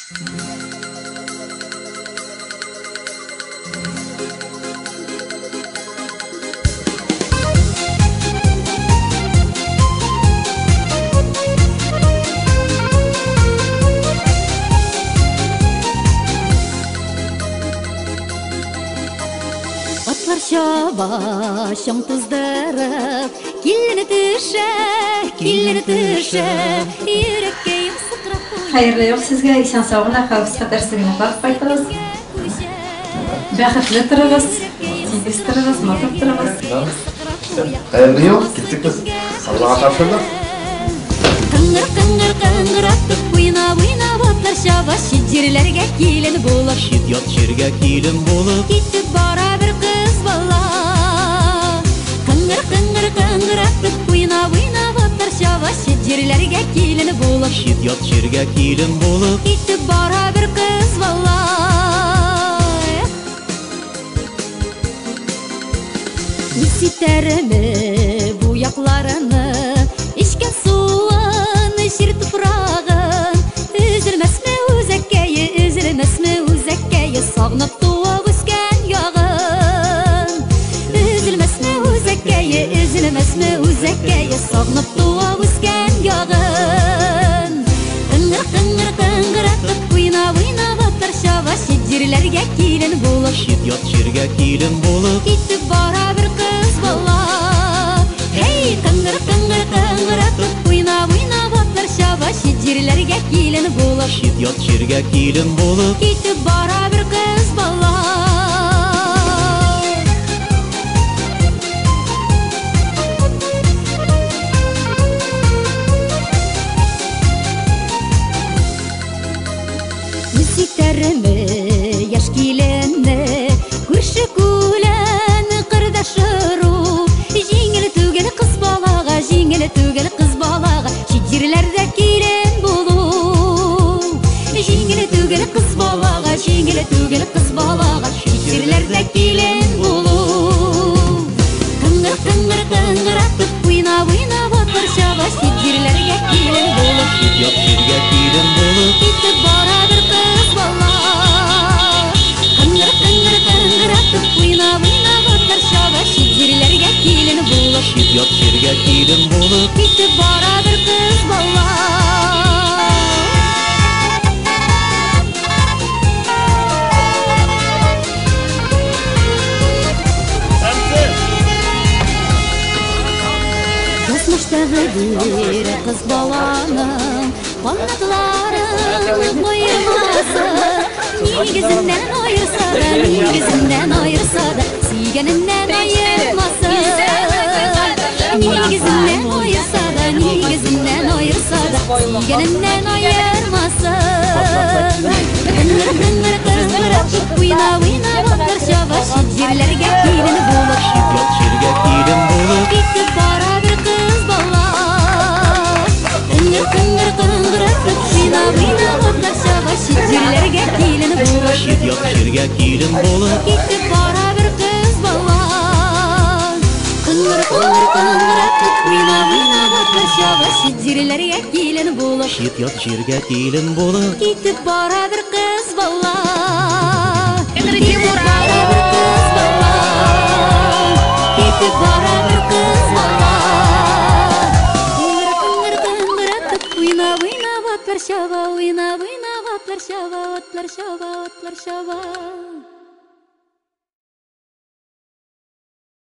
Атлар чаба, чаң туздырып, килен төшә, килен төшә, йөрәккәем сыкрап куя. Хәерле юл сезгә, исән-сау гына, хәвеф-хәтәрсез генә барып кайтыгыз. Бәхетле торыгыз, тигез торыгыз, матур торыгыз. Хәерле юл, киттек без. Аллага тапшырдык. Кыңгыр, кыңгыр, кыңгыратып, уйнап, уйнап атлар чаба, чит җирләргә килен булып. Чит ят җиргә килен булып. Китеп бара бер кыз бала. Кыңгыр, кыңгыр, кыңгыратып, уйнап, уйнап атлар чаба, чит җирләргә килен булып. Чит ят җиргә килен булып. Китеп бара бер кыз бала. Иситәрме бу якларны, эчкән суын, җир туфрагын, өзелмәсме үзәккәе, өзелмәсме үзәккәе, сагынып туып үскән ягын. Өзелмәсме үзәккәе, өзелмәсме үзәккәе, сагынып туып үскән ягын. Кыңгыр, кыңгыр, кыңгыратып, уйнап, уйнап атлар чаба, чит җирләргә килен булып. Чит ят җиргә килен булып. Китеп бара бер кыз бала. Һей, кыңгыр, кыңгыр, кыңгыратып, уйнап, уйнап атлар чаба, чит җирләргә килен булып. Чит ят җиргә килен булып. Китеп бара бер кыз бала. Үз итәрме яшь киленне, күрше күлән, кырдаш ыру. Җиңел түгел кыз балага, җиңел түгел кыз балага, чит җирләрдә килен булу. Җиңел түгел кыз балага, җиңел түгел кыз балага, чит җирләрдә килен булу. Кыңгыр, кыңгыр, кыңгыратып, уйнап, уйнап атлар чаба, чит җирләргә килен булып. Чит ят җиргә килен булып. Китеп бара бер кыз бала. Кыңгыр, кыңгыр, кыңгыратып, уйнап, уйнап атлар чаба, чит җирләргә килен булып. Чит ят җиргә килен булып. Китеп бара бер кыз бала. Язмыштагы бер кыз баланың канатларын куймасын, нигезеннән аерса да, нигезеннән аерса да, сөйгәненнән аермасын. Нигезеннән аерса да, нигезеннән аерса да, сөйгәненнән аермасын. Кыңгыр, кыңгыр, кыңгыратып, уйнап, уйнап атлар чаба, чит җирләргә килен булып. Чит ят җиргә килен булып. Китеп бара бер кыз бала. Кыңгыр, кыңгыр, кыңгыратып, уйнап, уйнап атлар чаба, чит җирләргә килен булып. Чит ят җиргә килен булып. Китеп бара бер кыз бала. Кыңгыр, кыңгыр, кыңгыратып, уйнап, уйнап атлар чаба, чит җирләргә килен булып. Чит ят җиргә килен булып. Китеп бара бер кыз бала. Китеп бара бер кыз бала. Китеп бара бер кыз бала. Кыңгыр, кыңгыр, кыңгыратып, уйнап, уйнап атлар чаба, уйнап, уйнап атлар чаба, атлар чаба, атлар чаба.